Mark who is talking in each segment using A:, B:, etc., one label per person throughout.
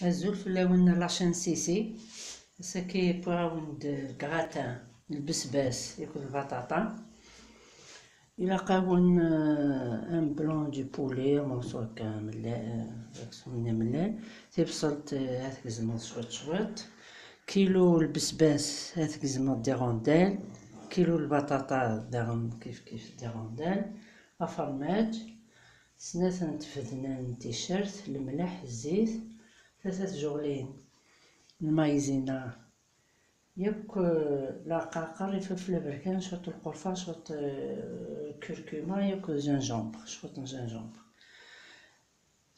A: أزول فلاون la chaîne سيسي ساكي بوراوند الكغاتان البسباس ياكل البطاطا إلا قاون un blanc de poulet morceau كامل ملال تيبصلت هاك زمط شويط شويط كيلو البسباس هاك زمط des rondelles كيلو البطاطا داغم كيف كيف des rondelles افرماج سنة تفدنان تيشرت الملح الزيت ثلاثة جغلين المايزينا ياك العقاقر الفلفل بركان شوط القرفة شوط كركمة ياك gingembre شوط gingembre.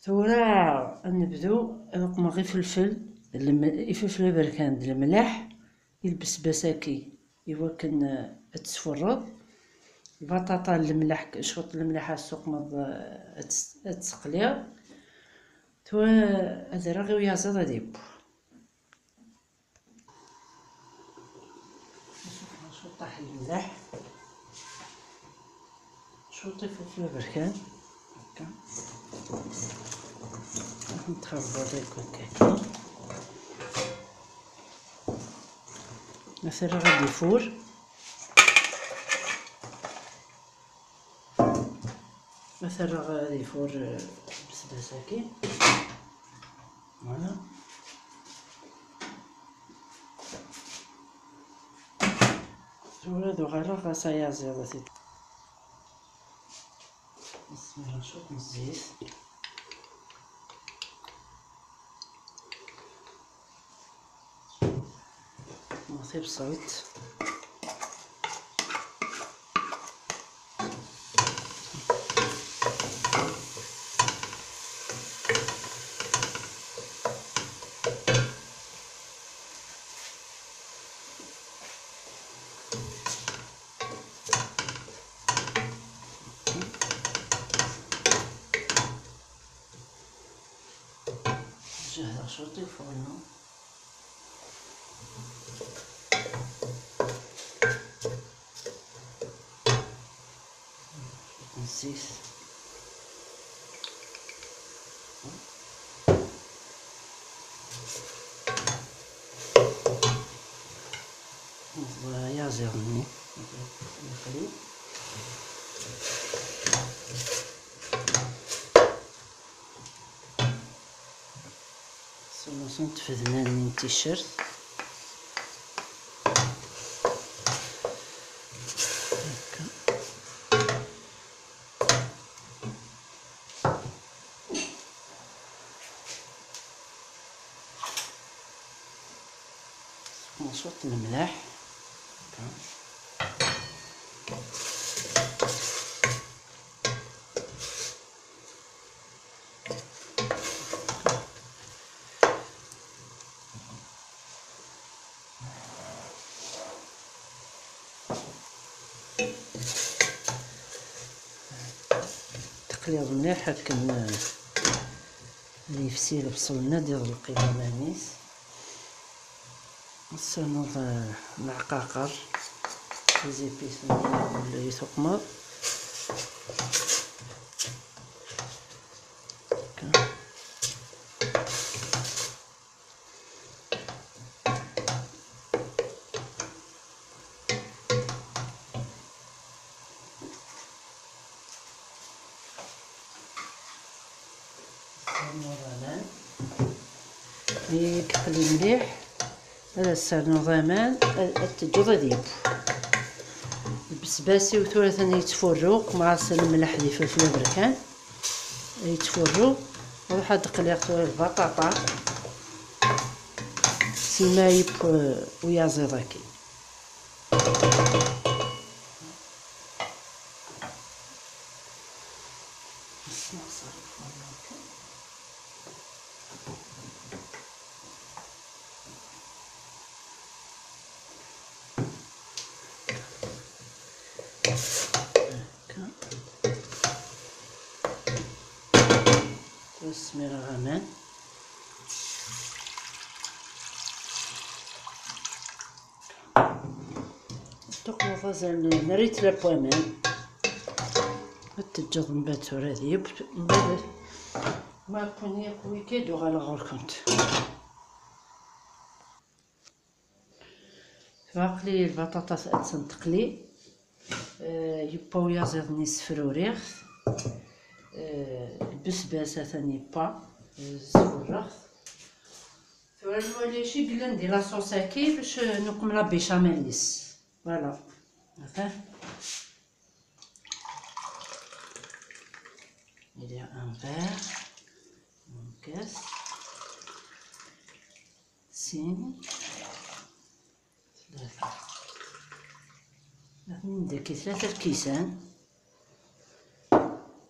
A: ثورا نبدو نقوم غير فلفل الفلفل بركان الملح البسباساكي إوا كان تسفرض البطاطا الملح شوط الملح السوق مض تسقليا توا هذا راه غير يازيد غادي يبو طاح الملح شوطي فلفل بركان هكا نتخربط هكا مثلا غادي يفور مثلا غادي يفور بسباساكي voilà. ثورا غالا غاسا يازيد بسم الله شوط الزيت نصيب صوت جهز شوطي الفرن الزيت يازيرني نخلي سونسون تفدنان من تيشيرت هكا نصوت الملح هكا تقليض مليح هكا يفسي البصل ديال القيمة مانيس نصنوض العقاقر زيبيس ولا يتقمض يكحلي مليح هذا السرنو ضمان التجوض ديالو البسباسي وثورة ثاني يتفرو مع الملح دي فلفل بركان يتفرو وروح تقليق البطاطا سيما يب ويازيضاكي بسم الله الرحمن تقوى نريت لابوامين التجض من بعد هذه من بعد ما كوني كويكيد وغالا غور كنت فاقلي البطاطا تنتقلي يباو يازيضني سفروريغ البسباسه ثاني با سفرغ ثورا نولي شي قلنا ندير la sauce هاكي باش نقوم la béchamel يس voilà هذا ندير un verre كاس سين ثلاثة ندير كي ثلاثة الكيسان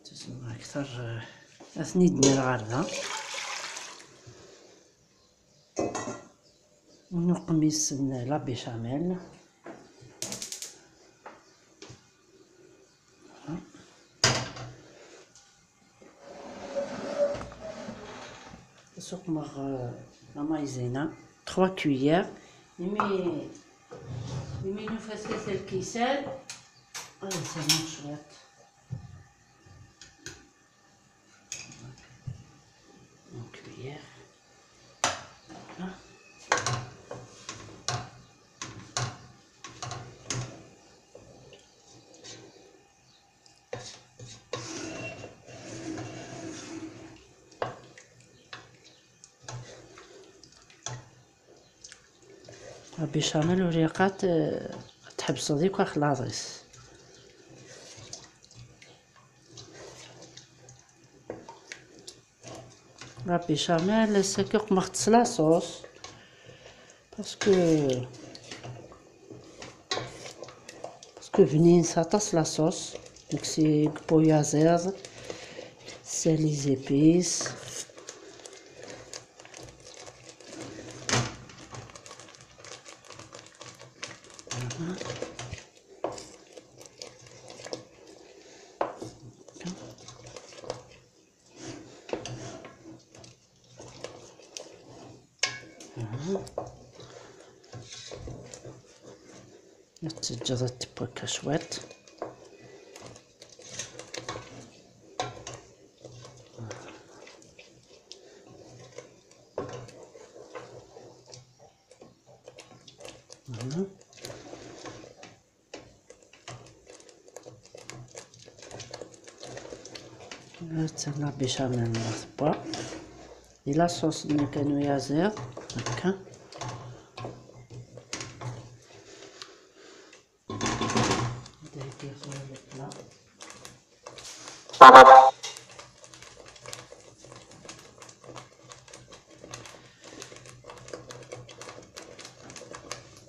A: تسمى أكثر اثني دمير غاردة ونقميس la béchamel سوق مغ la maïzena 3 cuillères يمي يمي نوفا ثلاثة الكيسان نسمو شوية cuillère بيشاميل وريقات تحبسو ديك خلاص la béchamel ساكي قمخت la sauce parce que بنين ساطاس la sauce داكشي بويازير c'est les épices نتجرد تبقى شويت la béchamel نصبا la sauce اللي كانوا يازير هكا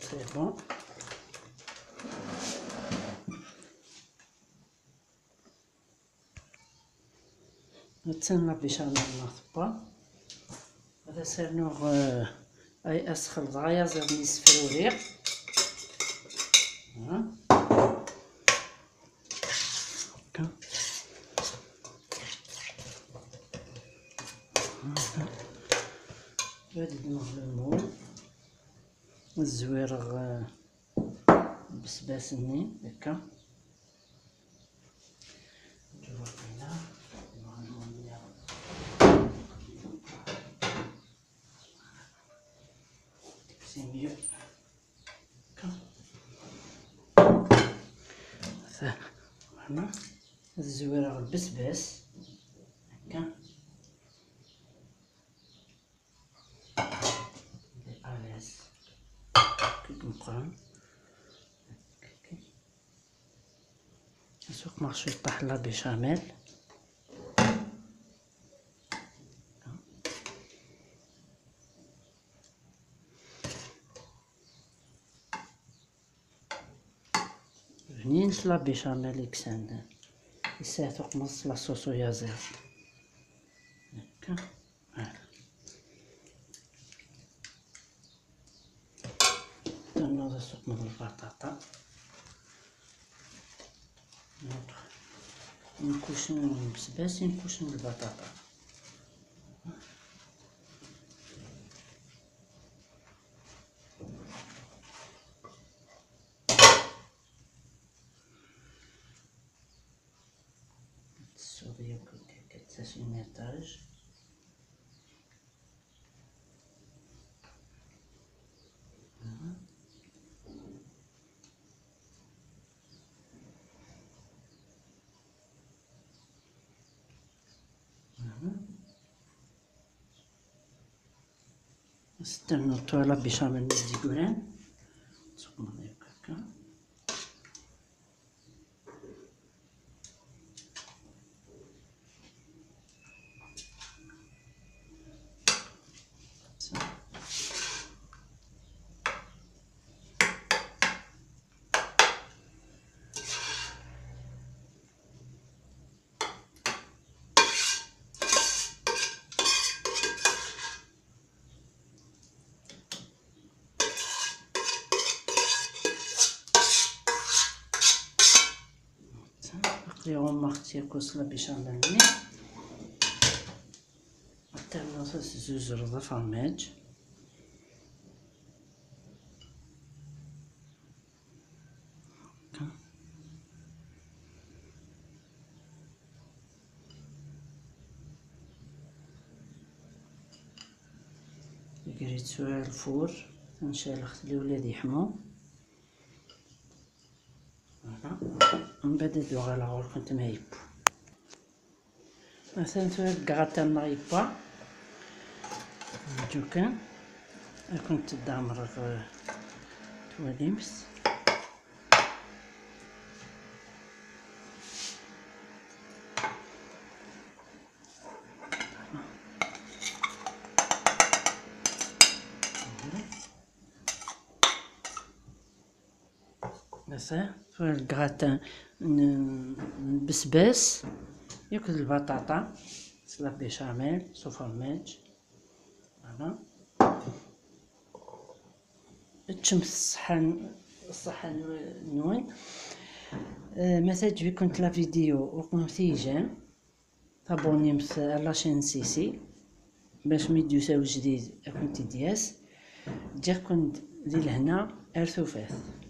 A: c'est bon. نتسنى béchamel نصبا هذا سرنوغ اي اسخل ضايا زاد نسفروريق هكا غادي ندمغ ال moule الزويرغ بسباسني هكا c'est mieux. هنا الزويرة البسباس هكا الاس كيك مقرن نسوق مارشو طاح la béchamel بنين la béchamel إكسان يساعد نص la sauce يازير هكا voilà نوض السوق من البطاطا une couche البسباس une couche البطاطا السورية كتساس un étage. سترنو la béchamel ديكوران هكا. غمرت ياكوس la béchamel ني حتى نوصل زوج رضا فرماج. قريت سوا ال four تنشعل خلي ولادي يحمو. من بعد دوغ على غور كنت مايبو مثلا ثورة كغاتان مايبا جوكان كنت دامر تواليمس. مثلا الكغاتان البسباس ياكل البطاطا la béchamel ce fromage. Voilà تشمس الصحن الصحن نوين. ما تعجبكم la vidéo وقمتي j'aime تابوني في la chaîne سيسي باش ميديو جديد كنت دياس جا كنت ديال هنا ارثوفاث.